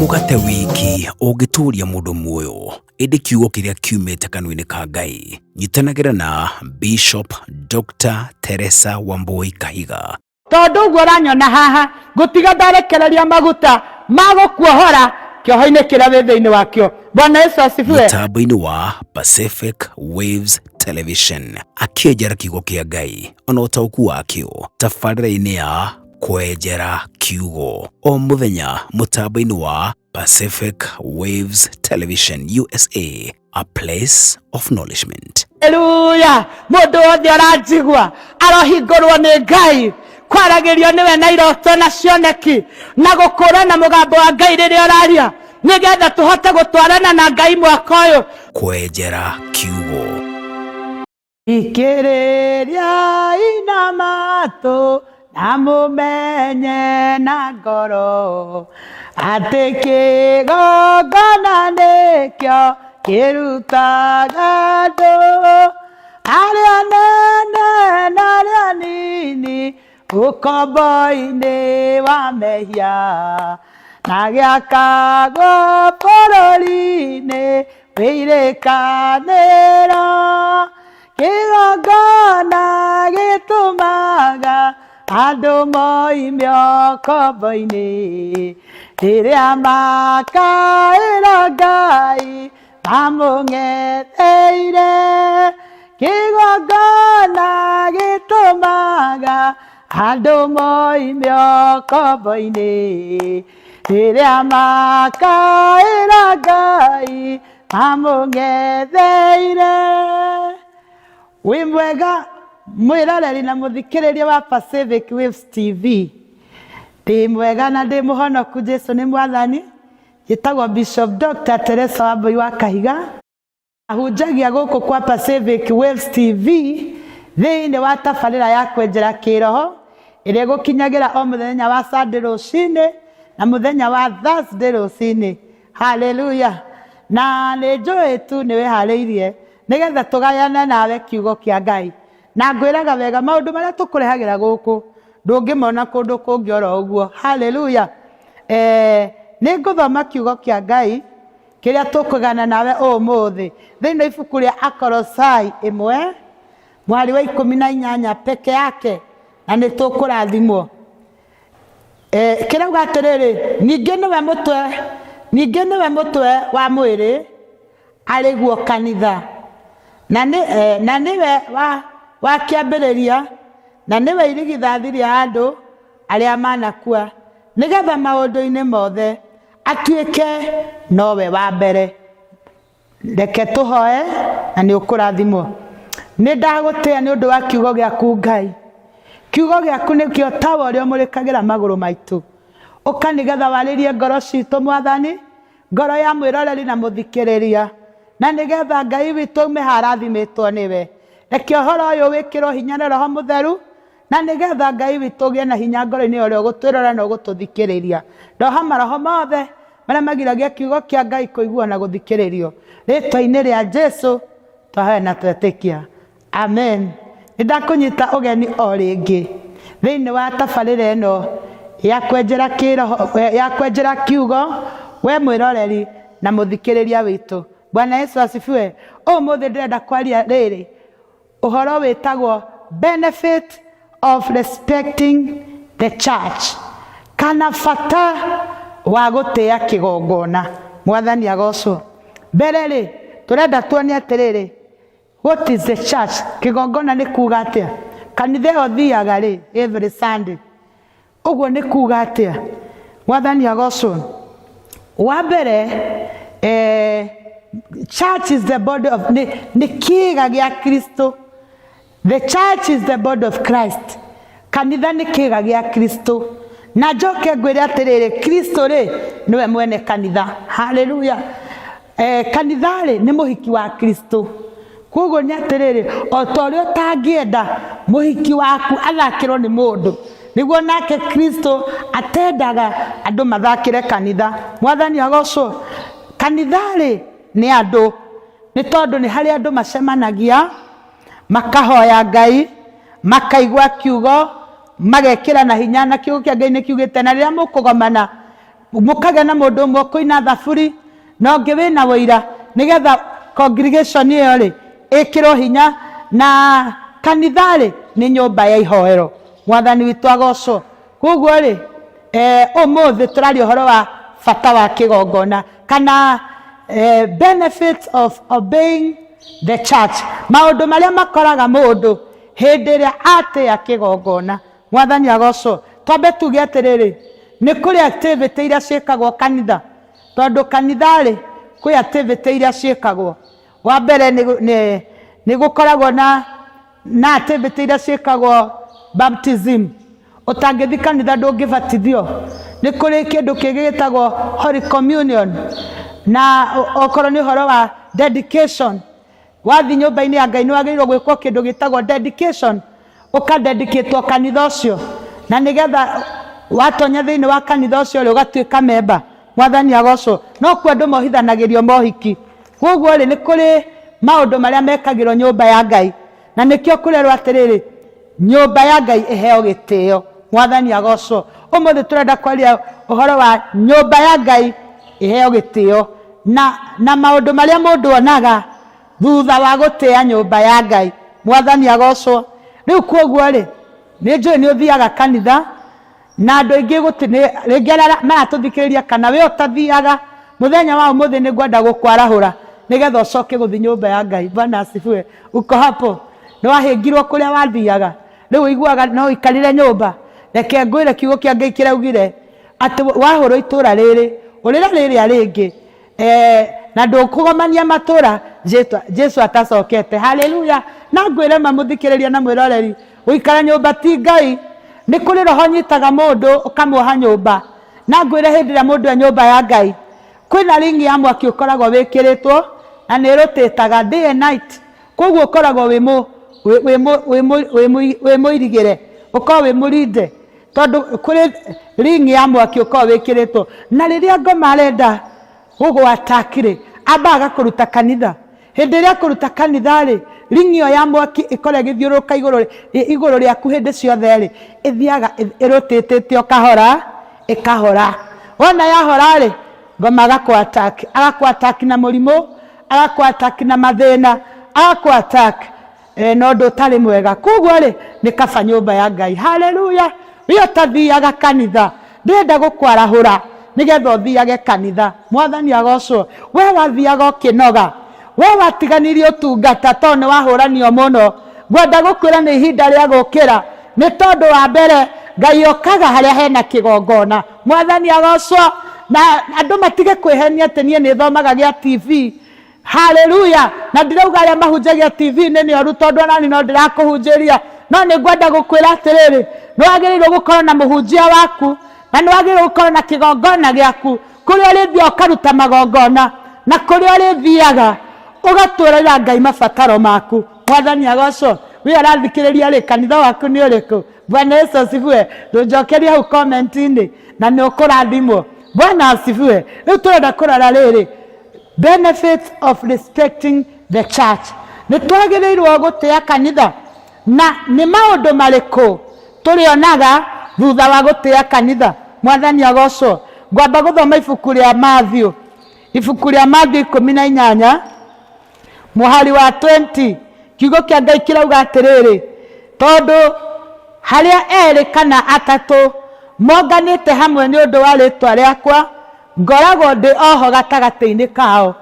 Mũgate wiki ũngĩtũũria mũndũ muoyo, ĩndĩ kiugo kĩrĩa kiumĩte kanua-inĩ ka Ngai. Nyitanagĩra na Bishop Dr. Teresa Wambui Kahiga. Tondũ ũguo ũranyona haha, ngũtiga ndarekereria maguta ma gũkuohora kĩoho-inĩ kĩrĩa wĩ thĩinĩ wakĩo. Bwana Yesu asifiwe. Mũtambo-inĩ wa Pacific Waves Television akĩenjera kiugo kĩa Ngai ona ũtaũku wakĩo tabarĩra-inĩ ya Kwenjera Kiugo o mũthenya mũtambo-inĩ wa Pacific Waves Television USA, a place of nourishment. Haleluya! Mũndũ wothe ũranjigua arohingũrwo nĩ Ngai kwaragĩrio nĩwe na iroto na cioneki na gũkũrana mũgambo wa Ngai rĩrĩa ũraria, nĩgetha tũhote gũtwarana na Ngai mwaka ũyũ. Kwenjera Kiugo. Thikĩrĩriai na matũ na mũmenye na ngoro atĩ kĩgongona nĩkĩo kĩrutaga andũ arĩa anene na arĩa anini ũkombo-inĩ wa mehia na gĩakagwo bũrũri-inĩ wĩirĩkanĩro. Kĩgongona gĩtũmaga andũ moime ũkombo-inĩ rĩrĩa makaĩra Ngai mamũng'etheire. Kĩgongona gĩtũmaga andũ moime ũkombo-inĩ rĩrĩa makaĩra Ngai mamũng'etheire. Wĩ mwega mwĩroreri na mũthikĩrĩria wa Pacific Waves TV. Ndĩ mwega na ndĩ mũhonoku, Jesu nĩ mwathani. Njĩtagwo Bishop Dr. Teresa Wambui wa Kahiga. Ahunjagia gũkũ kwa Pacific Waves TV thĩinĩ wa tabarĩra ya kwenjera kĩroho ĩrĩa ĩgũkinyagĩra o mũthenya wa Sunday rũcinĩ na mũthenya wa Thursday rũcinĩ. Haleluya! Na nĩ njũĩ tu nĩ wĩharĩirie nĩgetha tũgayane nawe kiugo kĩa Ngai. Na ngwĩraga wega maũndũ marĩa tũkũrehagĩra gũkũ ndũngĩmona kũndũ kũngĩ oro ũguo. Haleluya! Eh, nĩ ngũthoma kiugo kĩa Ngai kĩrĩa tũkũgana nawe ũmũthĩ thĩinĩ wa ibuku rĩa Akolosai 1 mwari wa 18 peke yake, na nĩ tũkũrathimwo. Eh, kĩrauga atĩrĩrĩ, ningĩ nĩwe mũtwe, ningĩ nĩwe mũtwe wa mwĩrĩ arĩ guo kanitha, na nĩ eh, na nĩwe wa wa kĩambĩrĩria, na nĩwe irigithathi rĩa andũ arĩa manakua, nĩgetha maũndũ-inĩ mothe atuĩke nowe wa mbere. Reke tũhoe na nĩ ũkũrathimwo. Nĩ ndagũtĩa nĩ ũndũ wa kiugo gĩaku Ngai. Kiugo gĩaku nĩkĩo tawa ũrĩa ũmũrĩkagĩra magũrũ maitũ. Ũka nĩgetha warĩrie ngoro citũ Mwathani, ngoro ya mwĩroreri na mũthikĩrĩria, na nĩgetha Ngai witũ aume haha arathimĩtwo nĩwe. Reke ũhoro ũyũ wĩkĩrwo hinya nĩ Roho Mũtheru, na nĩgetha Ngai witũ ũgĩe na hinya ngoro-inĩ ya ũrĩa ũgũtwĩrora na ũgũtũthikĩrĩria. Ndoha maroho mothe marĩa magiragia kiugo kĩa Ngai kũiguo na gũthikĩrĩrio. Rĩtwa-inĩ rĩa Jesu twahoya na twetĩkia. Amen. Nĩ ndakũnyita ũgeni o rĩngĩ thĩinĩ wa tabarĩra ĩno ya kwenjera kĩroho, ya kwenjera kiugo, we mwĩroreri na mũthikĩrĩria witũ. Bwana Yesu asifiwe. Ũmũthĩ ndĩrenda kwaria rĩrĩ ũhoro wĩtagwo benefit of respecting the church, kana bata wa gũtĩa kĩgongona. Mwathani agocwo. Mbere rĩ, tũrenda tuone atĩrĩrĩ, what is the church? Kĩgongona nĩ kuga atĩa? Kanitha ĩyo thiaga rĩ every Sunday, ũguo nĩ kuga atĩa? Mwathani agocwo. Wa mbere, church is the body of, nĩ kĩĩga gĩa Kristo. The church is the body of Christ. Kanitha nĩ kĩĩga gĩa Kristo. Na njoke ngwĩre atĩrĩrĩ, Kristo rĩ nĩwe mwene kanitha. Haleluya. Kanitha rĩ nĩ mũhiki wa Kristo. Koguo nĩ atĩrĩrĩ, o ta ũrĩa ũtangĩenda mũhiki waku athakĩrwo nĩ mũndũ, nĩguo nake Kristo atendaga andũ mathakĩre kanitha. Mwathani agocwo. Kanitha rĩ nĩ andũ, nĩ tondũ nĩ harĩ andũ macemanagia, makahoya Ngai, makaigua kiugo, magekĩra na hinya, na kiugo kĩa Ngai nĩ kiugĩte na rĩrĩa mũkũgomana. Mũkagĩa na mũndũ ũmwe ũkũina thaburi na ũngĩ wĩna ũira, nĩgetha congregation ĩyo rĩ ĩkĩrwo hinya. Na kanitha rĩ nĩ nyũmba ya ihoero. Mwathani witũ agocwo. Koguo rĩ, ũmũthĩ tũraria ũhoro wa bata wa kĩgongona kana benefits of obeying the church, maũndũ marĩa makoraga mũndũ hĩndĩ ĩrĩa atĩa kĩgongona. Mwathani agocwo. Twambe tuge atĩrĩrĩ, nĩ kũrĩ activity iria ciĩkagwo kanitha, tondũ kanitha rĩ kwĩ activity iria ciĩkagwo. Wa mbere nĩ gũkoragwo na activity iria ciĩkagwo baptism. Ũtangĩthiĩ kanitha ndũngĩbatithio. Nĩ kũrĩ kĩndũ kĩngĩ gĩtagwo Holy Communion, na okorwo nĩ ũhoro wa dedication, wathiĩ nyũmba-inĩ ya Ngai nĩ wagĩrĩirwo gwĩkwo kĩndũ gĩtagwo dedication, ũkadedicatwo kanitha ũcio, na nĩgetha watonya thĩinĩ wa kanitha ũcio rĩ, ũgatuĩka memba. Mwathani agocwo. No kuo andũ mohithanagĩrio mohiki. Koguo rĩ, nĩ kũrĩ maũndũ marĩa mekagĩrwo nyũmba ya Ngai, na nĩkĩo kũrerwo atĩrĩrĩ, nyũmba ya Ngai ĩheo gĩtĩo. Mwathani agocwo. Ũmũthĩ tũrenda kwaria ũhoro wa nyũmba ya Ngai ĩheo gĩtĩo na maũndũ marĩa mũndũ onaga thutha wa gũtĩa nyũmba ya Ngai. Mwathani agocwo. Rĩu koguo rĩ, nĩ njũĩ nĩ ũthiaga kanitha, na andũ aingĩ rĩngĩ arĩa maratũthikĩrĩria kana we ũtathiaga, mũthenya wa ũmũthĩ nĩ ngwenda gũkwarahũra nĩgetha ũcoke gũthiĩ nyũmba ya Ngai. Bwana asifiwe. Uko hapo? Nĩ wahĩngirwo kũrĩa wathiaga, rĩu ũiguaga no ũikarire nyũmba. Reke ngwĩre kiugo kĩa Ngai kĩraugire atĩ wahũrwo itũra rĩrĩ, ũrĩra rĩrĩa rĩngĩ, na ndũkũgomania matũra Jesu atacokete. Haleluya. Na ngwĩre mamũthikĩrĩria na mwĩroreri, gũikara nyũmba ti Ngai. Nĩ kũrĩ roho nyitaga mũndũ ũkamwoha nyũmba. Na ngwĩre hĩndĩ ĩrĩa mũndũ e nyũmba ya Ngai, kwĩna ringi ya mwaki ũkoragwo wĩkĩrĩtwo na nĩ ĩrũtĩtaga day and night. Koguo ũkoragwo wĩ mũirigĩre, ũkoragwo wĩ mũrinde, tondũ kũrĩ ringi ya mwaki ũkoragwo wĩkĩrĩtwo. Na rĩrĩa ngoma arenda gũgũ-attack rĩ, ambaga agakũruta kanitha. Hĩndĩ ĩrĩa akũruta kanitha rĩ, ringi ĩyo ya mwaki ĩkoragwo ĩgĩthiũrũrũka igũrũ rĩaku hĩndĩ ciothe rĩ, ĩthiaga ĩrũtĩtĩte o kahora ĩkahora. Wona yahora rĩ, ngoma agakũ-attack, agakũ-attack na mũrimũ, agakũ-attack na mathĩna, agakũ-attack na ũndũ ũtarĩ mwega. Koguo rĩ, nĩ kaba nyũmba ya Ngai. Haleluya. We ũtathiaga kanitha, ndĩrenda gũkwarahũra nĩgetha ũthiage kanitha. Mwathani agocwo. We wathiaga ũkĩnoga, we watiganirie ũtungata tondũ nĩ wahũranio mũno, ngwenda gũkwĩra nĩ ihinda rĩa gũkĩra, nĩ tondũ wa mbere Ngai okaga harĩa hena kĩgongona. Mwathani agocwo. Na andũ matige kwĩhenia atĩ niĩ nĩ thomaga gĩa TV. Haleluya. Na ndirauga arĩa mahunjagia TV-inĩ nĩ oru, tondũ onani no ndĩrakũhunjĩria, no nĩ ngwenda gũkwĩra atĩrĩrĩ, nĩ wagĩrĩirwo gũkorwo na mũhunjia waku, na nĩ wagĩrĩirwo gũkorwo na kĩgongona gĩaku, kũrĩa ũrĩthiaga ũkaruta magongona, na kũrĩa ũrĩthiaga ũgatwarĩra Ngai mabataro maku. Mwathani agocwo. We ũrathikĩrĩria rĩ, kanitha waku nĩ ũrĩkũ? Bwana Yesu asifiwe. Ndũnjokerie hau comment-inĩ na nĩ ũkũrathimwo. Bwana asifiwe. Rĩu tũrenda kũrora rĩrĩ, benefits of respecting the church. Nĩ twagĩrĩirwo gũtĩa kanitha, na nĩ maũndũ marĩkũ tũrĩonaga thutha wa gũtĩa kanitha? Mwathani agocwo. Ngwamba gũthoma ibuku rĩa Matthew, ibuku rĩa Matthew 18 mũhari wa 20. Kiugo kĩa Ngai kĩrauga atĩrĩrĩ, tondũ harĩa erĩ kana atatũ monganĩte hamwe nĩ ũndũ wa rĩtwa rĩakwa, ngoragwo ndĩ oho gatagatĩ-inĩ kao.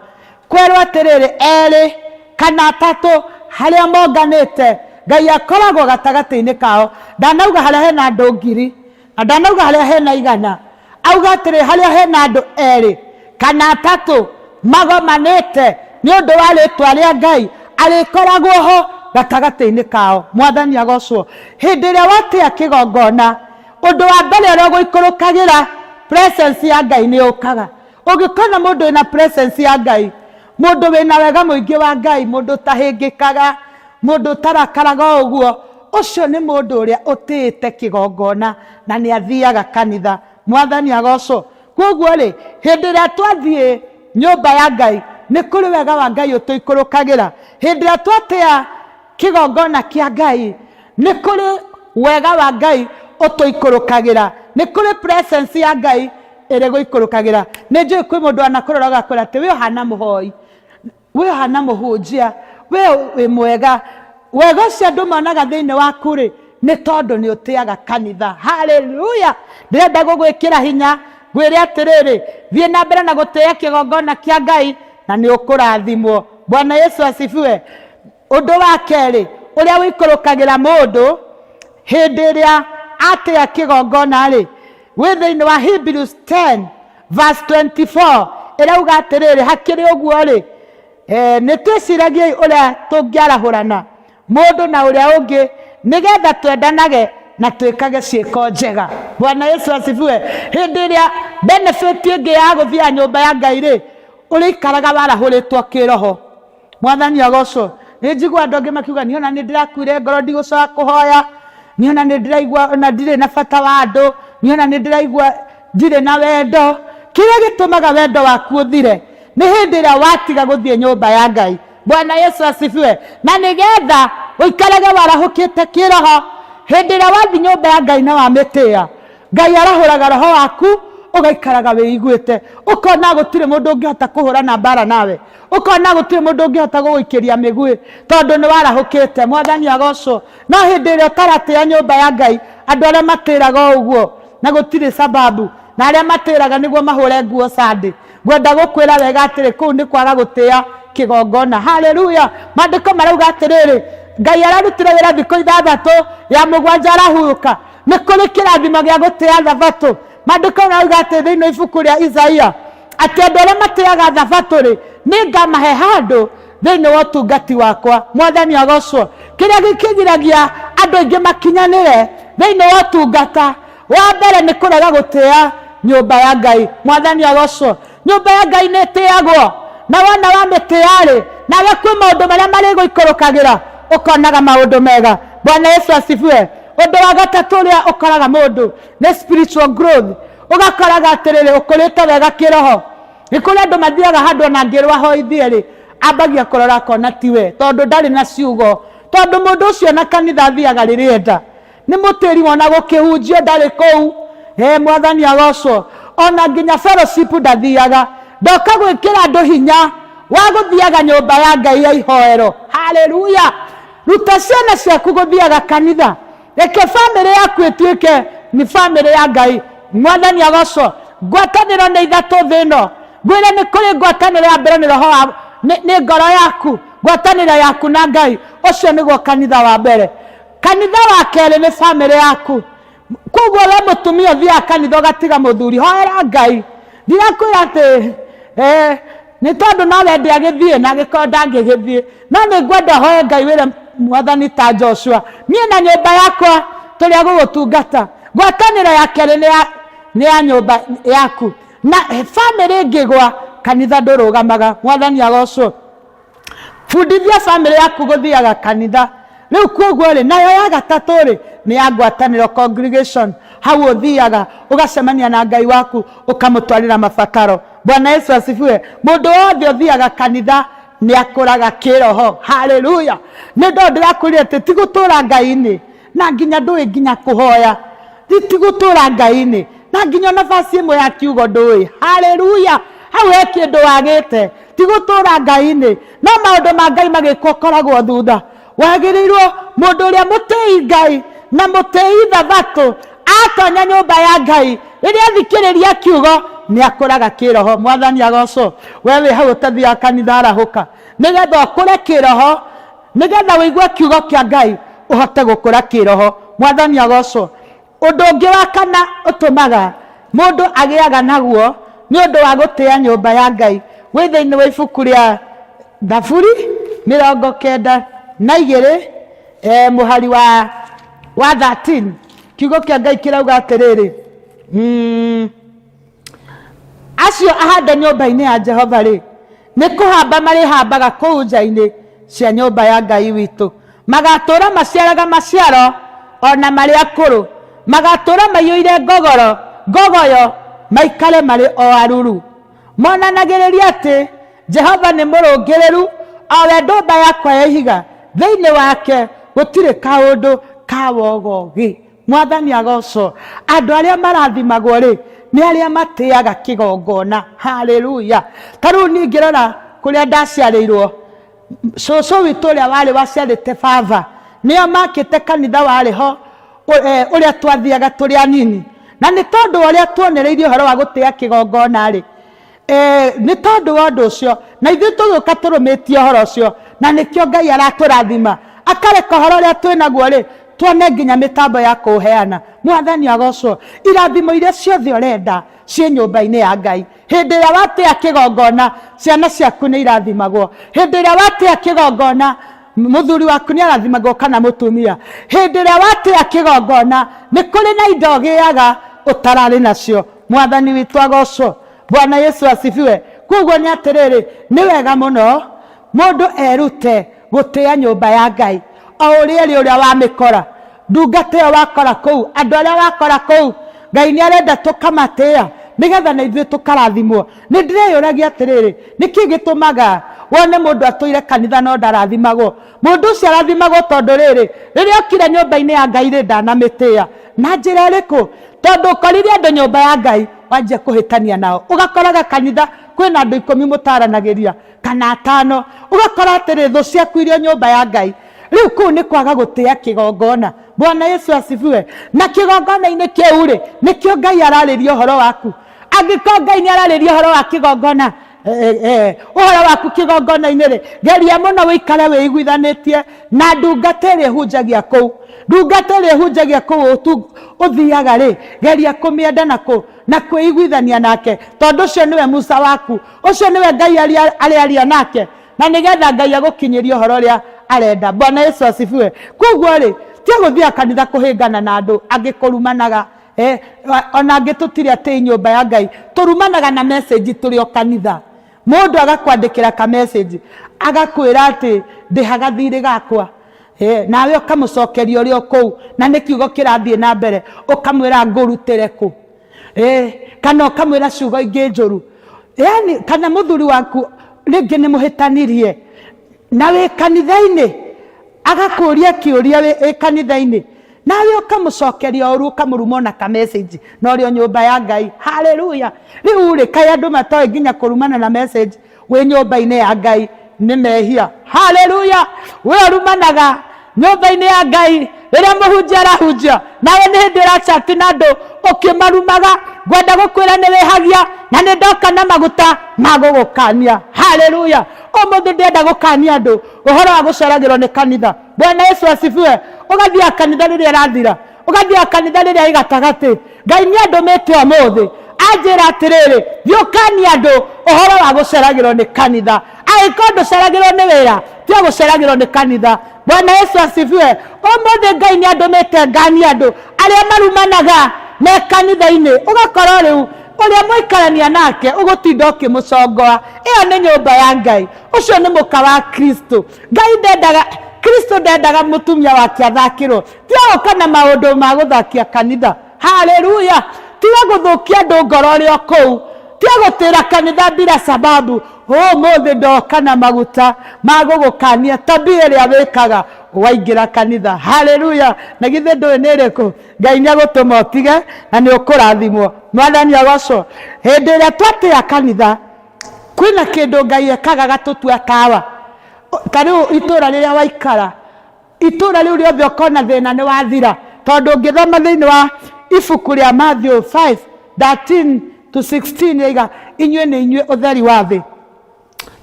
Kwerwo atĩrĩrĩ, erĩ kana atatũ harĩa monganĩte, Ngai akoragwo gatagatĩ-inĩ kao. Ndanauga harĩa hena andũ 1000, na ndanauga harĩa hena 100. Auga atĩrĩ, harĩa hena andũ erĩ kana atatũ magomanĩte nĩ ũndũ wa rĩtwa rĩa Ngai, arĩkoragwo ho gatagatĩ-inĩ kao. Mwathani agocwo. Hĩndĩ ĩrĩa watĩa kĩgongona, ũndũ wa mbere ũrĩa ũgũikũrũkagĩra, presence ya Ngai nĩ yũkaga. Ũngĩkona mũndũ wĩna presence ya Ngai, mũndũ wĩna wega mũingĩ wa Ngai, mũndũ ũtahĩngĩkaga, mũndũ ũtarakaraga o ũguo, ũcio nĩ mũndũ ũrĩa ũtĩĩte kĩgongona na nĩ athiaga kanitha. Mwathani agocwo. Koguo rĩ, hĩndĩ ĩrĩa twathiĩ nyũmba ya Ngai, nĩ kũrĩ wega wa Ngai ũtũikũrũkagĩra. Hĩndĩ ĩrĩa twatĩa kĩgongona kĩa Ngai, nĩ kũrĩ wega wa Ngai ũtũikũrũkagĩra. Nĩ kũrĩ presence ya Ngai Ĩrĩgũikũrũkagĩra. Nĩ njũĩ kwĩ mũndũ wanakũrora ũgakwĩra atĩ we ũhana mũhoi, we ũhana mũhunjia, we wĩ mwega. Wega ũcio andũ monaga thĩinĩ waku rĩ, nĩ tondũ nĩ ũtĩaga kanitha. Haleluya! Ndĩrenda gũgwĩkĩra hinya ngwĩre atĩrĩrĩ, thiĩ na mbere na gũtĩa kĩgongona kĩa Ngai na nĩ ũkũrathimwo. Bwana Yesu asifiwe. Ũndũ wa kerĩ ũrĩa ũikũrũkagĩra mũndũ hĩndĩ ĩrĩa atĩa kĩgongona-rĩ, wĩ thĩinĩ wa Hebrews 10 verse 24 ĩrauga atĩrĩrĩ, hakĩrĩ ũguo-rĩ, nĩ twĩciragiei ũrĩa tũngĩarahũrana mũndũ na ũrĩa ũngĩ, nĩgetha twendanage na twĩkage ciĩko njega. Bwana Yesu asifiwe. Hĩndĩ ĩrĩa benefit ĩngĩ ya gũthiaga nyũmba ya Ngai-rĩ, ũrĩikaraga warahũrĩtwo kĩroho. Mwathani agocwo. Nĩ njigua andũ angĩ makiuga niĩ ona nĩ ndĩrakuire ngoro ndigũcoka kũhoya, niĩ ona nĩ ndĩraigua ona ndirĩ na bata wa andũ, niĩ ona nĩ ndĩraigua ndirĩ na wendo. Kĩrĩa gĩtũmaga wendo waku ũthire nĩ hĩndĩ ĩrĩa watiga gũthiĩ nyũmba ya Ngai. Bwana Yesu asifiwe. Na nĩgetha ũikarage warahũkĩte kĩroho, hĩndĩ ĩrĩa wathiĩ nyũmba ya Ngai na wamĩtĩĩa, Ngai arahũraga roho waku ũgaikaraga wĩiguĩte, ũkona gũtirĩ mũndũ ũngĩhota kũhũrana mbara nawe, ũkona gũtirĩ mũndũ ũngĩhota gũgũikĩria mĩguĩ tondũ nĩ warahũkĩte. Mwathani agocwo. No hĩndĩ ĩrĩa ũtaratĩĩa nyũmba ya Ngai, andũ arĩa matĩraga o ũguo na gũtirĩ sababu, na arĩa matĩraga nĩguo mahũre nguo Sunday, ngwenda gũkwĩra wega atĩrĩ, kũu nĩ kwaga gũtĩĩa kĩgongona. Haleluya! Maandĩko marauga atĩrĩrĩ, Ngai ararutire wĩra thikũ 6, ya mũgwanja arahurũka. Nĩ kũrĩ kĩrathimo gĩa gũtĩa thabatũ. Maandĩko marauga atĩ thĩinĩ wa ibuku rĩa Isaia atĩ andũ arĩa matĩaga thabatũ rĩ, nĩ ngamahe handũ thĩinĩ wa ũtungati wakwa. Mwathani agocwo. Kĩrĩa gĩkĩgiragia andũ aingĩ makinyanĩre thĩinĩ wa ũtungata, wa mbere nĩ kũrega gũtĩa nyũmba ya Ngai. Mwathani agocwo. Nyũmba ya Ngai nĩ ĩtĩagwo, na wona wamĩtĩa-rĩ, nawe kwĩ maũndũ marĩa marĩgũikũrũkagĩra, ũkonaga maũndũ mega. Bwana Yesu asifiwe. Ũndũ wa gatatũ ũrĩa ũkoraga mũndũ nĩ spiritual growth. Ũgakoraga atĩrĩrĩ, ũkũrĩte wega kĩroho. Nĩ kũrĩ andũ mathiaga handũ ona angĩrwo ahoithie rĩ, ambagia kũrora akona tiwe, tondũ ndarĩ na ciugo. Tondũ mũndũ ũcio na kanitha athiaga rĩrĩa enda. Nĩ mũtĩri wona gũkĩhunjio ndarĩ kũu. Mwathani agocwo. Ona nginya fellowship ndathiaga. Ndoka gwĩkĩra andũ hinya wa gũthiaga nyũmba ya Ngai ya ihoero. Haleluya! Ruta ciana ciaku gũthiaga kanitha. Reke bamĩrĩ yaku ĩtuĩke nĩ bamĩrĩ ya Ngai. Mwathani agocwo. Ngwatanĩro nĩ ithatũ thĩ ĩno. Ngwĩre nĩ kũrĩ ngwatanĩro ya mbere nĩ roho wa, nĩ ngoro yaku. Ngwatanĩro yaku na Ngai. Ũcio nĩguo kanitha wa mbere. Kanitha wa kerĩ nĩ bamĩrĩ yaku. Koguo we mũtumia ũthiaga kanitha ũgatiga mũthuri, hoera Ngai. Ndirakwĩra atĩ nĩ tondũ no wende agĩthiĩ na angĩkorwo ndangĩgĩthiĩ, no nĩ ngwenda ũhoe Ngai wĩre Mwathani ta Joshua, niĩ na nyũmba yakwa tũrĩ a gũgũtungata. Ngwatanĩro ya kerĩ nĩ ya nyũmba yaku. Na bamĩrĩ ĩngĩgwa, kanitha ndũrũgamaga. Mwathani agocwo. Bundithia bamĩrĩ yaku gũthiaga kanitha. Rĩu koguo rĩ, nayo ya gatatũ rĩ, nĩ ya ngwatanĩro, congregation. Hau ũthiaga ũgacemania na Ngai waku ũkamũtwarĩra mabataro. Bwana Yesu asifiwe. Mũndũ wothe ũthiaga kanitha nĩ akũraga kĩroho. Haleluya. Nĩ ndoo ndĩrakwĩrire atĩ ti gũtũra Ngai-inĩ na nginya ndũĩ nginya kũhoya, ti gũtũra Ngai-inĩ na nginya ona verse ĩmwe ya kiugo ndũĩ. Haleluya. Hau he kĩndũ wagĩte, ti gũtũra Ngai-inĩ, no maũndũ ma Ngai magĩkwo ũkoragwo thutha. Wagĩrĩirwo mũndũ ũrĩa mũtĩi Ngai na mũtĩi thabatũ atonya nyũmba ya Ngai, rĩrĩa athikĩrĩria kiugo nĩ akũraga kĩroho. Mwathani agocwo. We wĩ hau ũtathiaga kanitha, arahũka nĩgetha ũkũre kĩroho, nĩgetha ũigue kiugo kĩa Ngai ũhote gũkũra kĩroho. Mwathani agocwo. Ũndũ ũngĩ wa kana ũtũmaga mũndũ agĩaga naguo nĩ ũndũ wa gũtĩa nyũmba ya Ngai wĩ thĩinĩ wa ibuku rĩa Thaburi 92, mũhari wa 13. Kiugo kĩa Ngai kĩrauga atĩrĩrĩ, acio ahande nyũmba-inĩ ya Jehova rĩ, nĩ kũhamba marĩhambaga kũu nja-inĩ cia nyũmba ya Ngai witũ. Magatũũra maciaraga maciaro o na marĩ akũrũ, magatũũra maiyũire ngogoro, ngogoyo, maikare marĩ o aruru. Monanagĩrĩria atĩ Jehova nĩ mũrũngĩrĩru, o we ndũmba yakwa ya ihiga, thĩinĩ wake gũtirĩ kaũndũ ka wogogi. Mwathani agocwo. Andũ arĩa marathimagwo rĩ, Nĩ arĩa matĩaga kĩgongona. Haleluya! Ta rĩu niĩ ngĩrora kũrĩa ndaciarĩirwo, cũcũ witũ ũrĩa warĩ waciarĩte baba, nĩo makĩte kanitha warĩ ho ũrĩa twathiaga tũrĩ anini. Na nĩ tondũ wa ũrĩa tuonereirio ũhoro wa gũtĩa kĩgongona-rĩ, nĩ tondũ wa ũndũ ũcio, na ithuĩ tũgĩũka tũrũmĩtie ũhoro ũcio, na nĩkĩo Ngai aratũrathima, akareka ũhoro ũrĩa twĩ naguo-rĩ, tuone nginya mĩtambo ya kũũheana. Mwathani agocwo. Irathimo iria ciothe ũrenda ciĩ nyũmba-inĩ ya Ngai. Hĩndĩ ĩrĩa watĩa kĩgongona, ciana ciaku nĩ irathimagwo. Hĩndĩ ĩrĩa watĩa kĩgongona, mũthuri waku nĩ arathimagwo kana mũtumia. Hĩndĩ ĩrĩa watĩa kĩgongona, nĩ kũrĩ na indo ũgĩaga ũtararĩ nacio. Mwathani witũ agocwo. Bwana Yesu asifiwe. Koguo nĩ atĩrĩrĩ, nĩ wega mũno mũndũ erute gũtĩa nyũmba ya Ngai o ũrĩa ĩrĩ ũrĩa wamĩkora. Ndungata ĩyo wakora kũu, andũ arĩa wakora kũu, Ngai nĩ arenda tũkamatĩa nĩgetha na ithuĩ tũkarathimwo. Nĩ ndĩreyũragia atĩrĩrĩ, nĩkĩ gĩtũmaga wone mũndũ atũire kanitha no ndarathimagwo? Mũndũ ũcio arathimagwo tondũ rĩrĩ, rĩrĩa okire nyũmba-inĩ ya Ngai rĩ, ndanamĩtĩa. Na njĩra ĩrĩkũ? Tondũ ũkorire andũ nyũmba ya Ngai, wanjia kũhĩtania nao. Ũgakoraga kanitha kwĩna andũ ikũmi mũtaranagĩria kana atano, ũgakora atĩrĩ, thũ ciaku irĩ o nyũmba ya Ngai. Rĩu kũu nĩ kwaga gũtĩa kĩgongona. Bwana Yesu asifiwe. Na kĩgongona-inĩ kĩu rĩ, nĩkĩo Ngai ararĩria ũhoro waku. Angĩkorwo Ngai nĩ ararĩria ũhoro wa kĩgongona, ũhoro waku kĩgongona-inĩ rĩ, geria mũno wĩikare wĩiguithanĩtie na ndungata ĩrĩa ĩhunjagia kũu. Ndungata ĩrĩa ĩhunjagia kũu ũthiaga rĩ, geria kũmĩenda na kwĩiguithania nake, tondũ ũcio nĩwe Musa waku, ũcio nĩwe Ngai arĩaria nake, na nĩgetha Ngai agũkinyĩrie ũhoro ũrĩa arenda. Bwana Yesu asifiwe. Koguo rĩ, tiga gũthiaga kanitha kũhĩngana na andũ angĩkũrumanaga. Ona angĩ tũtirĩ atĩi nyũmba ya Ngai, tũrumanaga na message tũrĩ o kanitha. Mũndũ agakwandĩkĩra ka message, agakwĩra atĩ ndĩhaga thirĩ gakwa. Nawe ũkamũcokeria ũrĩ o kũu, na nĩ kiugo kĩrathiĩ na mbere, ũkamwĩra ngũrutĩre kũ. Kana ũkamwĩra ciugo ingĩ njũru. Yaani, kana mũthuri waku rĩngĩ nĩ mũhĩtanirie, na wĩ kanitha-inĩ, agakũria kĩũria wĩ kanitha-inĩ, nawe ũkamũcokeria ũru, ũkamũruma ona ka message, na ũrĩ o nyũmba ya Ngai. Haleluya! Rĩu rĩ, kaĩ andũ matoĩ nginya kũrumana na message wĩ nyũmba-inĩ ya Ngai nĩ mehia. Haleluya! We ũrumanaga nyũmba-inĩ ya Ngai rĩrĩa mũhunjia arahunjia, nawe nĩ hĩndĩ ũracati na andũ ũkĩmarumaga. Ngwenda gũkwĩra nĩ wĩhagia, na nĩ ndoka na maguta ma gũgũkania. Haleluya! Ũmũthĩ ndĩrenda gũkania andũ ũhoro wa gũceragĩrwo nĩ kanitha. Bwana Yesu asifiwe. Ũgathiaga kanitha rĩrĩa ĩrathira, ũgathiaga kanitha rĩrĩa ĩ gatagatĩ. Ngai nĩ andũmĩte ũmũthĩ anjĩra atĩrĩrĩ, thiĩ ũkanie andũ ũhoro wa gũceragĩrwo nĩ kanitha. Angĩkorwo ndũceragĩrwo nĩ wĩra, tiga gũceragĩrwo nĩ kanitha. Bwana Yesu asifiwe. Ũmũthĩ Ngai nĩ andũmĩte nganie andũ arĩa marumanaga me kanitha-inĩ. Ũgakora rĩu ũrĩa mwaikarania nake ũgũtinda ũkĩmũcongoa. Ĩyo nĩ nyũmba ya Ngai, ũcio nĩ mũka wa Kristo. Ngai ndendaga, Kristo ndendaga mũtumia wake athakĩrwo. Tiga gũka na maũndũ ma gũthakia kanitha. Haleluya! Tiga gũthũkia andũ ngoro ũrĩ o kũu. Tiga gũtĩra kanitha bila sababu. Ũmũthĩ ndoka na maguta ma gũgũkania tabia ĩrĩa wĩkaga waingĩra kanitha. Haleluya! Na githĩ ndũĩ nĩ ĩrĩkũ? Ngai nĩ agũtũma ũtige na nĩ ũkũrathimwo. Mwathani agocwo. Hĩndĩ ĩrĩa twatĩa kanitha, kwĩna kĩndũ Ngai ekaga agatũtua tawa. Ta rĩu itũra rĩrĩa waikara, itũra rĩu rĩothe ũkona thĩna nĩ wathira. Tondũ ũngĩthoma thĩinĩ wa ibuku rĩa Matthew 5:13 to 16 yoiga, inyuĩ nĩ inyuĩ ũtheri wa thĩ.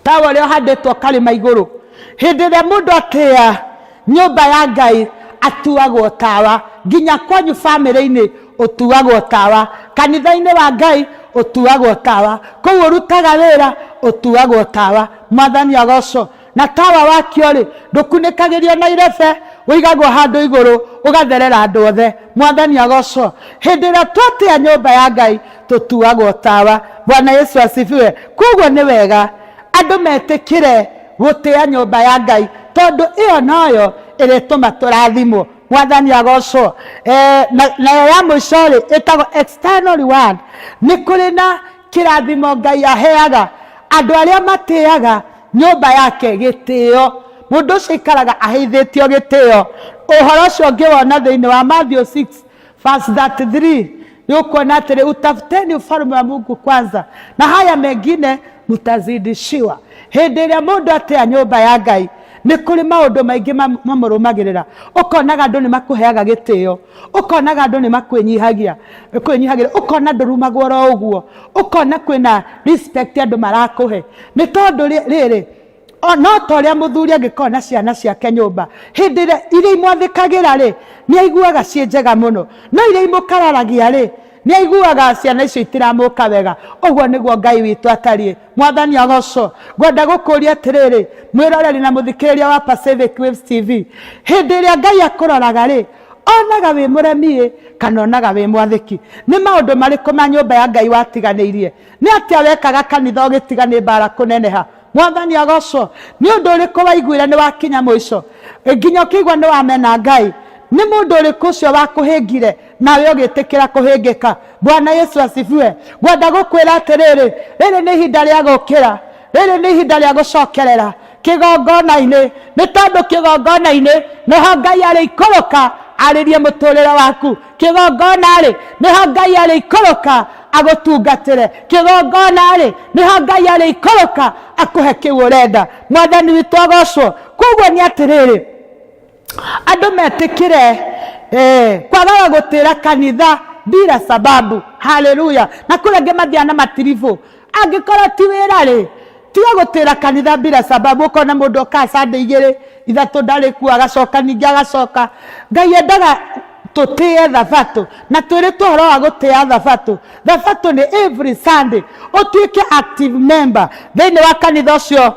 Tawa ũrĩa ũhandĩtwo karĩma igũrũ. Hĩndĩ ĩrĩa mũndũ atĩa nyũmba ya Ngai atuagwo tawa. Nginya kwanyu bamĩrĩ-inĩ ũtuagwo tawa. Kanitha-inĩ wa Ngai ũtuagwo tawa. Kũu ũrutaga wĩra ũtuagwo tawa. Mwathani agocwo. Na tawa wakio rĩ, ndũkunĩkagĩrio na irebe, ũigagwo handũ igũrũ ũgatherera andũ othe. Mwathani agocwo. Hĩndĩ ĩrĩa twatĩa nyũmba ya Ngai tũtuagwo tawa. Bwana Yesu asifiwe. Koguo nĩ wega andũ metĩkĩre gũtĩa nyũmba ya Ngai, tondũ ĩyo noyo ĩrĩtũma tũrathimwo. Mwathani agocwo. Nayo ya mũico rĩ, ĩtagwo external reward. Nĩ kũrĩ na kĩrathimo Ngai aheaga andũ arĩa matĩaga nyũmba yake gĩtĩo. Mũndũ ũcio aikaraga aheithĩtio gĩtĩo. Ũhoro ũcio ũngĩwona thĩinĩ wa Matthew 6 verse 33. Nĩ ũkuona atĩrĩ, utafuteni ufalme wa Mungu kwanza na haya mengine mtazidishiwa. Hĩndĩ ĩrĩa mũndũ atĩa nyũmba ya Ngai, nĩ kũrĩ maũndũ maingĩ mamũrũmagĩrĩra. Ũkonaga andũ nĩ makũheaga gĩtĩo, ũkonaga andũ nĩ makwĩnyihagia, kwĩnyihagĩria, ũkona ndũrumagwo oro ũguo, ũkona kwĩna respect andũ marakũhe. Nĩ tondũ rĩrĩ, O no ta ũrĩa mũthuri angĩkorwo na ciana ciake nyũmba, hĩndĩ ĩrĩa iria imwathĩkagĩra-rĩ, nĩ aiguaga ciĩ njega mũno, no iria imũkararagia-rĩ, nĩ aiguaga ciana icio itiramũka wega. Ũguo nĩguo Ngai witũ atariĩ. Mwathani agocwo. Ngwenda gũkũria atĩrĩrĩ, mwĩroreri na mũthikĩrĩria wa Pacific Waves TV, hĩndĩ ĩrĩa Ngai akũroraga-rĩ, onaga wĩ mũremi-ĩ kana onaga wĩ mwathĩki? Nĩ maũndũ marĩkũ ma nyũmba ya Ngai watiganĩirie? Nĩ atĩa wekaga kanitha ũgĩtiga nĩ mbara kũneneha? Mwathani agocwo. Nĩ ũndũ ũrĩkũ waiguire nĩ wakinya mũico nginya ũkĩigua nĩ wamena Ngai? Nĩ mũndũ ũrĩkũ ũcio wakũhĩngire nawe ũgĩtĩkĩra kũhĩngĩka? Bwana Yesu asifiwe. Ngwenda gũkwĩra atĩrĩrĩ, rĩrĩ nĩ ihinda rĩa gũkĩra, rĩrĩ nĩ ihinda rĩa gũcokerera kĩgongona-inĩ, nĩ tondũ kĩgongona-inĩ nĩho Ngai arĩikũrũka arĩrie mũtũrĩre waku. Kĩgongona-rĩ, nĩho Ngai arĩikũrũka agũtungatĩre. Kĩgongona-rĩ, nĩho Ngai arĩikũrũka akũhe kĩu ũrenda. Mwathani witũ agocwo. Koguo nĩ atĩrĩrĩ, andũ metĩkĩre kwagaga gũtĩra kanitha bila sababu. Haleluya. Na kũrĩ angĩ mathiaga na matiribũ. Angĩkorwo ti wĩra rĩ, tiga gũtĩra kanitha bila sababu. Ũkona mũndũ okaga Sunday igĩrĩ ithatũ ndarĩ kuo, agacoka ningĩ agacoka. Ngai endaga tũtĩe thabatũ, na twĩrĩtwo ũhoro wa gũtĩa thabatũ. Thabatũ nĩ every Sunday ũtuĩke active member thĩinĩ wa kanitha ũcio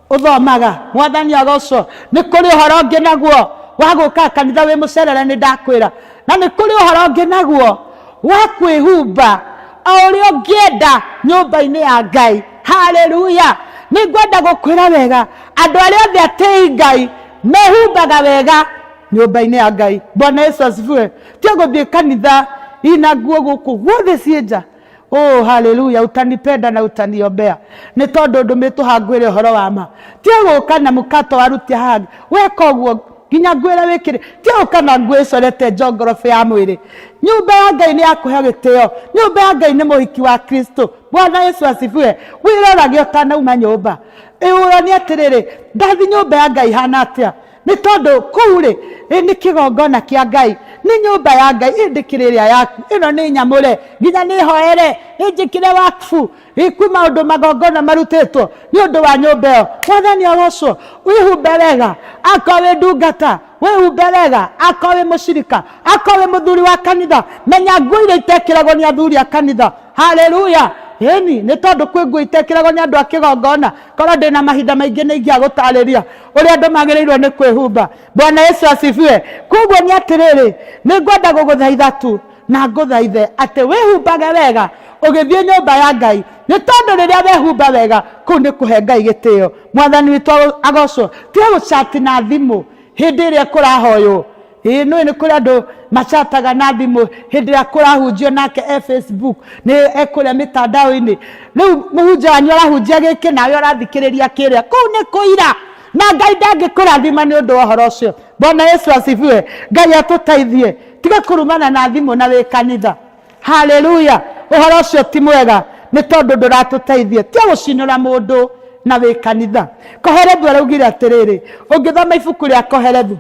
ũthomaga. Mwathani agocwo. Nĩ kũrĩ ũhoro ũngĩ naguo wa gũka kanitha wĩ mũcerere, nĩ ndakwĩra. Na nĩ kũrĩ ũhoro ũngĩ naguo wa kwĩhumba o ũrĩa ũngĩenda nyũmba-inĩ ya Ngai. Haleluya! Nĩ ngwenda gũkwĩra wega, andũ arĩa othe atĩi Ngai mehumbaga wega nyũmba-inĩ ya Ngai. Bwana Yesu asifiwe. Tiga gũthiĩ kanitha ina nguo gũkũ guothe ciĩ nja. Oh, haleluya, utanipenda na utaniombea. Nĩ tondũ ndũmĩtwo haha ngwĩre ũhoro wa ma. Tiga gũka na mũkato warutia haha, weka ũguo nginya ngwĩre wĩkĩre. Tiga gũka na nguo ĩcorete njongorobĩ ya mwĩrĩ. Nyũmba ya Ngai nĩ ya kũheo gĩtĩo. Nyũmba ya Ngai nĩ mũhiki wa Kristo. Bwana Yesu asifiwe. Wĩrorage ũtanauma nyũmba. Ĩũranie atĩrĩrĩ, ndathi nyũmba ya Ngai hana atĩa? Nĩ tondũ kũu rĩ, ĩ nĩ kĩgongona kĩa Ngai, nĩ nyũmba ya Ngai, ĩ ndĩkĩrĩ ĩrĩa yaku, ĩno nĩ nyamũre, nginya nĩ hoere, ĩ njĩkĩre wakfu, ĩ kwĩ maũndũ magongona marutĩtwo nĩ ũndũ wa nyũmba ĩyo. Mwathani agocwo. Wĩhumbe wega, akorwo wĩ ndungata, wĩhumbe wega, akorwo wĩ mũcirika, akorwo wĩ mũthuri wa kanitha, menya nguo iria itekĩragwo nĩ athuri a kanitha. Haleluya! Ĩni, nĩ tondũ kwĩ nguo itekĩragwo nĩ andũ a kĩgongona. Korwo ndĩna mahinda maingĩ nĩ ingĩagũtarĩria ũrĩa andũ magĩrĩirwo nĩ kwĩhumba. Bwana Yesu asifiwe. Koguo nĩ atĩrĩrĩ, nĩ ngwenda gũgũthaitha tu na ngũthaithe atĩ wĩhumbage wega ũgĩthiĩ nyũmba ya Ngai, nĩ tondũ rĩrĩa wehumba wega kũu nĩ kũhe Ngai gĩtĩo. Mwathani witũ agocwo. Tiga gũcati na thimũ hĩndĩ ĩrĩa kũrahoywo. Ĩĩ nĩũĩ nĩ kũrĩ andũ macataga na thimũ hĩndĩ ĩrĩa kũrahunjio nake e Facebook, nĩ ekũrĩa mĩtandao-inĩ. Rĩu mũhunjia wanyu arahunjia gĩkĩ nawe ũrathikĩrĩria kĩrĩa. Kũu nĩ kũira na Ngai ndangĩkũrathima nĩ ũndũ wa ũhoro ũcio. Bwana Yesu asifiwe. Ngai atũteithie. Tiga kũrumana na thimũ na wĩ kanitha. Haleluya. Ũhoro ũcio ti mwega nĩ tondũ ndũratũteithia. Tiga gũcinũra mũndũ na wĩ kanitha. Kohelethu araugire atĩrĩrĩ, ũngĩthoma ibuku rĩa Kohelethu,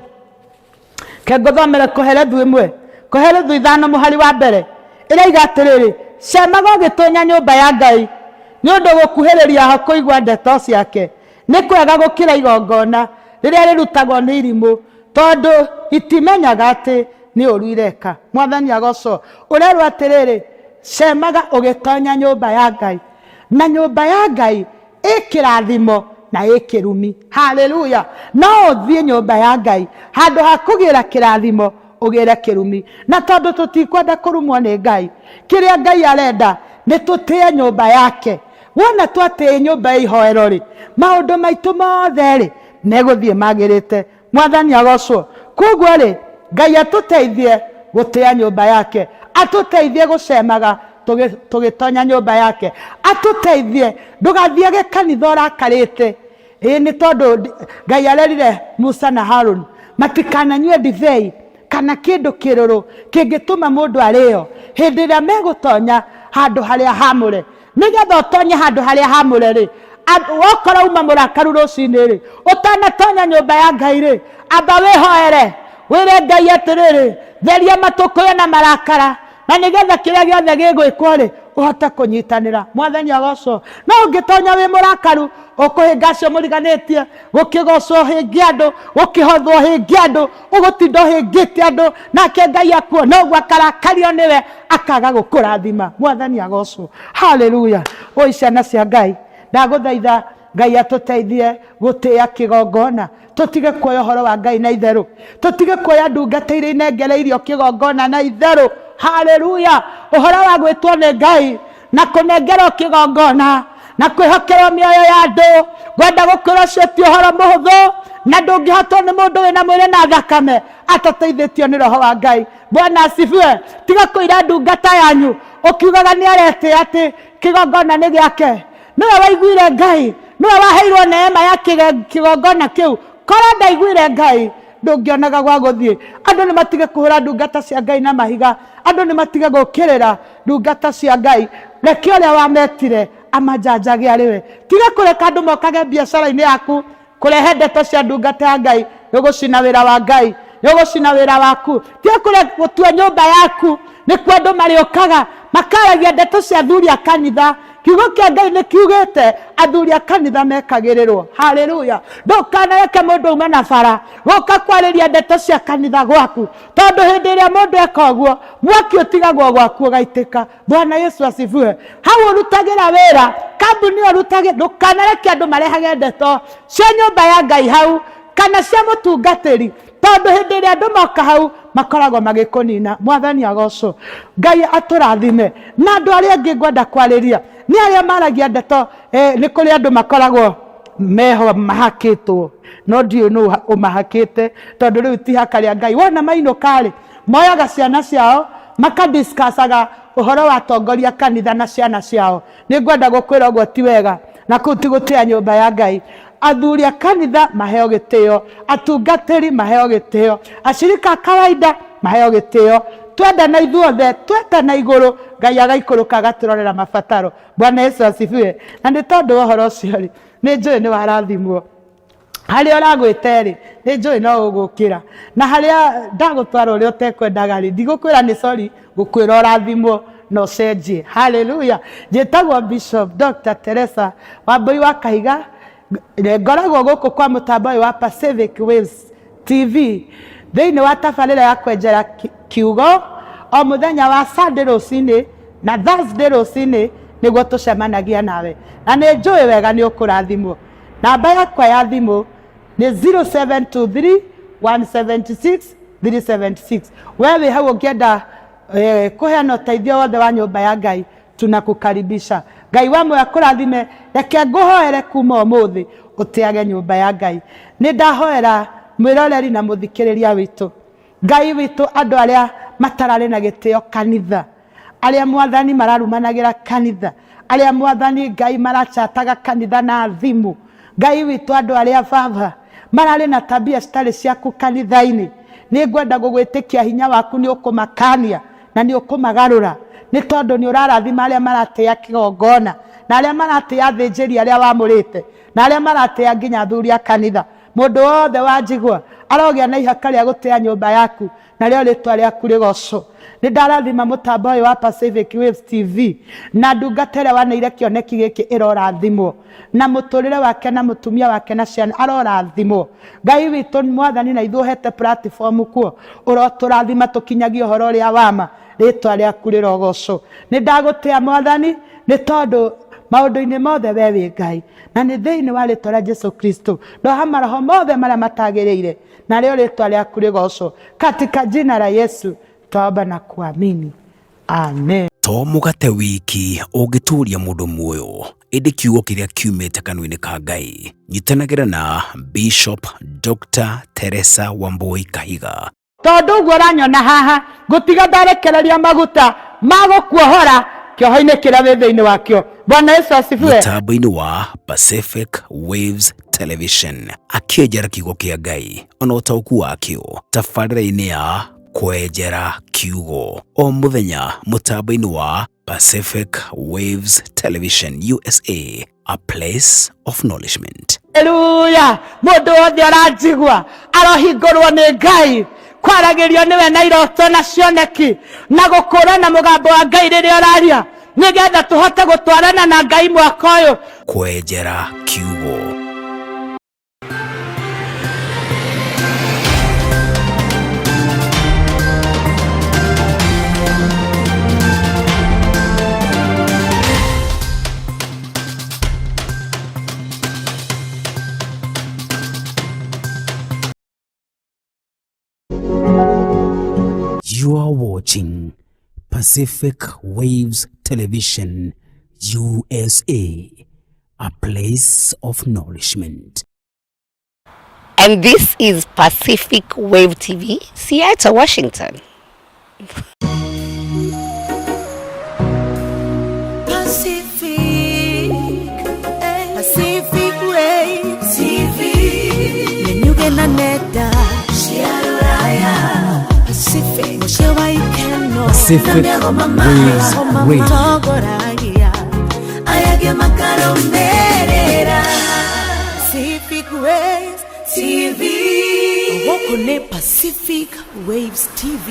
Ke ngũthomere Kohelethu ĩmwe, Kohelethu ithano mũhari wa mbere, ĩroiga atĩrĩrĩ, cemaga ũgĩtonya nyũmba ya Ngai, nĩ ũndũ gũkuhĩrĩria ho kũigua ndeto ciake nĩ kwega gũkĩra igongona rĩrĩa rĩrutagwo nĩ irimũ, tondũ itimenyaga atĩ nĩ ũũru ireka. Mwathani agocwo. Ũrerwo atĩrĩrĩ, cemaga ũgĩtonya nyũmba ya Ngai, na nyũmba ya Ngai ĩ kĩrathimo na ĩ kĩrumi. Haleluya! No ũthiĩ nyũmba ya Ngai handũ ha kũgĩra kĩrathimo ũgĩre kĩrumi. Na tondũ tũtikwenda kũrumwo nĩ Ngai, kĩrĩa Ngai arenda nĩ tũtĩe nyũmba yake. Wona twatĩĩ nyũmba ya ihoero rĩ, maũndũ maitũ mothe rĩ, megũthiĩ magĩrĩte. Mwathani agocwo. Koguo rĩ, Ngai atũteithie gũtĩa nyũmba yake, atũteithie gũcemaga tũgĩtonya nyũmba yake, atũteithie ndũgathiage kanitha ũrakarĩte. Ĩĩ nĩ tondũ Ngai arerire Musa na Haruni matikananyue ndibei. Kana kĩndũ kĩrũrũ kĩngĩtũma mũndũ arĩo hĩndĩ ĩrĩa megũtonya handũ harĩa hamũre. Nĩgetha ũtonye handũ harĩa hamũre rĩ, wokorwo uma mũrakaru rũcinĩ rĩ, ũtanatonya nyũmba ya Ngai rĩ, amba wĩhoere, wĩre Ngai atĩrĩrĩ, theria matũkũya na marakara, na nĩgetha kĩrĩa gĩothe gĩgwĩkwo rĩ, ũhote kũnyitanĩra. Mwathani agocwo. No ũngĩtonya wĩ mũrakaru, ũkũhĩnga acio mũriganĩtie, gũkĩgocwo ũhĩnge andũ, gũkĩhothwo ũhĩnge andũ, ũgũtinda ũhĩngĩte andũ, nake Ngai akuona ũguo akarakario nĩwe, akaga gũkũrathima. Mwathani agocwo. Haleluya. Oi ciana cia Ngai, ndagũthaitha Ngai atũteithie gũtĩĩa kĩgongona, tũtige kuoya ũhoro wa Ngai na itherũ, tũtige kuoya ndungata iria inengereirio kĩgongona na itherũ. Haleluya. Ũhoro wa gwĩtwo nĩ Ngai na kũnengerwo kĩgongona na kwĩhokerwo mĩoyo ya andũ, ngwenda gũkwĩra ũcio ti ũhoro mũhũthũ, na ndũngĩhotwo nĩ mũndũ wĩna mwĩrĩ na thakame atateithĩtio nĩ roho wa Ngai. Bwana asifiwe. Tiga kũira ndungata yanyu ũkiugaga nĩ aretĩa atĩ kĩgongona nĩ gĩake. Nĩwe waiguire Ngai, nĩwe waheirwo neema ya kĩgongona kĩu. Korwo ndaiguire Ngai, ndũngĩonaga gwa gũthiĩ. Andũ nĩ matige kũhũra ndungata cia Ngai na mahiga, andũ nĩ matige gũkĩrĩra ndungata cia Ngai. Reke ũrĩa wametire amanjanjage arĩ we. Tiga kũreka andũ mokage biacara-inĩ yaku kũrehe ndeto cia ndungata ya Ngai, nĩ ũgũcina wĩra wa Ngai, nĩ ũgũcina wĩra waku. Tiga gũtua nyũmba yaku nĩkuo andũ marĩũkaga makaragia ndeto cia athuri a kanitha. Kiugo kĩa Ngai nĩ kiugĩte athuri a kanitha mekagĩrĩrwo. Haleluya. Ndũkanareke mũndũ aume na bara gũka kwarĩria ndeto cia kanitha gwaku, tondũ hĩndĩ ĩrĩa mũndũ eka ũguo mwaki ũtigagwo gwaku ũgaitĩka. Bwana Yesu asifiwe. Hau ũrutagĩra wĩra, kambuni ĩyo ũrutagĩra, ndũkanareke andũ marehage ndeto cia nyũmba ya Ngai hau kana cia mũtungatĩri, tondũ hĩndĩ ĩrĩa andũ moka hau makoragwo magĩkũnina. Mwathani agocwo. Ngai atũrathime. Na andũ arĩa angĩ ngwenda kwarĩria nĩ arĩa maragia ndeto, nĩ kũrĩ andũ makoragwo meho mahakĩtwo, no ndiũĩ nũ ũmahakĩte, tondũ rĩu ti haka rĩa Ngai. Wona mainũka-rĩ, moyaga ciana ciao makadiscussaga ũhoro wa atongoria kanitha na ciana ciao. Nĩ ngwenda gũkwĩra ũguo ti wega, na kũu ti gũtĩa nyũmba ya Ngai. Athuri a kanitha maheo gĩtĩo, atungatĩri maheo gĩtĩo, acirika a kawaida maheo gĩtĩo. Twendana ithuothe, twetana igũrũ, Ngai agaikũrũka agatũrorera mabataro. Bwana Yesu asifiwe. Na nĩ tondũ wa ũhoro ũcio rĩ, nĩ njũĩ nĩ warathimwo. Harĩa ũragwĩte rĩ, nĩ njũĩ no ũgũkĩra. Na harĩa ndagũtwara ũrĩa ũtekwendaga rĩ, ndigũkwĩra nĩ sorry, ngũkwĩra ũrathimwo na ũcenjie. Haleluya. Njĩtagwo Bishop Dr. Teresa Wambui wa Kahiga, ngoragwo gũkũ kwa mũtambo ũyũ wa Pacific Waves TV thĩinĩ wa tabarĩra ya kwenjera kiugo o mũthenya wa Sunday rũcinĩ na Thursday rũcinĩ nĩguo tũcemanagia nawe, na nĩ njũĩ wega nĩ ũkũrathimwo. Namba yakwa ya thimũ nĩ 0723 176 376. We wĩ hau ũngĩenda kũheana ũteithio wothe wa nyũmba ya Ngai, tunakukaribisha. Ngai wa muoyo akũrathime. Reke ngũhoere kuma ũmũthĩ ũtĩage nyũmba ya Ngai. Nĩ ndahoera mwĩroreri na mũthikĩrĩria witũ, Ngai witũ, andũ arĩa matararĩ na gĩtĩo kanitha, arĩa mwathani mararumanagĩra kanitha, arĩa mwathani Ngai marachataga kanitha na thimũ, Ngai witũ, andũ arĩa baba mararĩ na tabia citarĩ ciaku kanitha-inĩ, nĩ ngwenda gũgwĩtĩkia hinya waku nĩ ũkũmakania na nĩ ũkũmagarũra, nĩ tondũ nĩ ũrarathima arĩa maratĩa kĩgongona na arĩa maratĩa athĩnjĩri arĩa wamũrĩte na arĩa maratĩa nginya athuri a kanitha. Mũndũ wothe wanjigua arogĩa na ihaka rĩa gũtĩa nyũmba yaku, narĩo rĩtwa rĩaku rĩgocwo. Nĩ ndarathima mũtambo ũyũ wa Pacific Waves TV na ndungata ĩrĩa waneire kĩoneki gĩkĩ ĩrorathimwo, na mũtũrĩre wake na mũtumia wake na ciana arorathimwo. Ngai witũ mwathani, na ithuĩ ũhete platform kuo, ũrotũrathima tũkinyagie ũhoro ũrĩa wa ma, rĩtwa rĩaku rĩrogocwo. Nĩ ndagũtĩa mwathani, nĩ tondũ maũndũ-inĩ mothe we wĩ Ngai, na nĩ thĩinĩ wa rĩtwa rĩa Jesu Kristo ndoha maroho mothe marĩa matagĩrĩire, narĩo rĩtwa rĩaku rĩgocwo. Katika jina la Yesu twaomba na kuamini, amen. To mũgate wiki ũngĩtũũria mũndũ muoyo, ĩndĩ kiugo kĩrĩa kiumĩte kanua-inĩ ka Ngai. Nyitanagĩra na Bishop Dr. Teresa Wambui Kahiga. Tondũ ũguo ũranyona haha, ngũtiga ndarekereria maguta ma gũkuohora kĩoho-inĩ kĩrĩa wĩ thĩinĩ wakĩo. Bwana Yesu asifiwe. Mũtambo-inĩ wa Pacific Waves Television, akĩenjera kiugo kĩa Ngai ona ũtaũku wakĩo tabarĩra-inĩ ya Kwenjera Kiugo o mũthenya mũtambo-inĩ wa Pacific Waves Television USA, a place of nourishment. Haleluya! Mũndũ wothe ũranjigua arohingũrwo nĩ Ngai, kwaragĩrio nĩwe na iroto na cioneki na gũkũrana mũgambo wa Ngai rĩrĩa ũraria, nĩgetha tũhote gũtwarana na Ngai mwaka ũyũ. Kwenjera Kiugo. You are watching Pacific Waves Television USA, a place of nourishment. And this is Pacific Wave TV, Seattle, Washington. Pacific, Pacific Wave TV. Menyuge na nenda cia rũraya. Pacific, mũciĩ wa ikeno. Pacific Waves Radio. Matongoragia aya makarũmĩrĩra. Pacific Waves TV. Gũkũ nĩ Pacific Waves TV.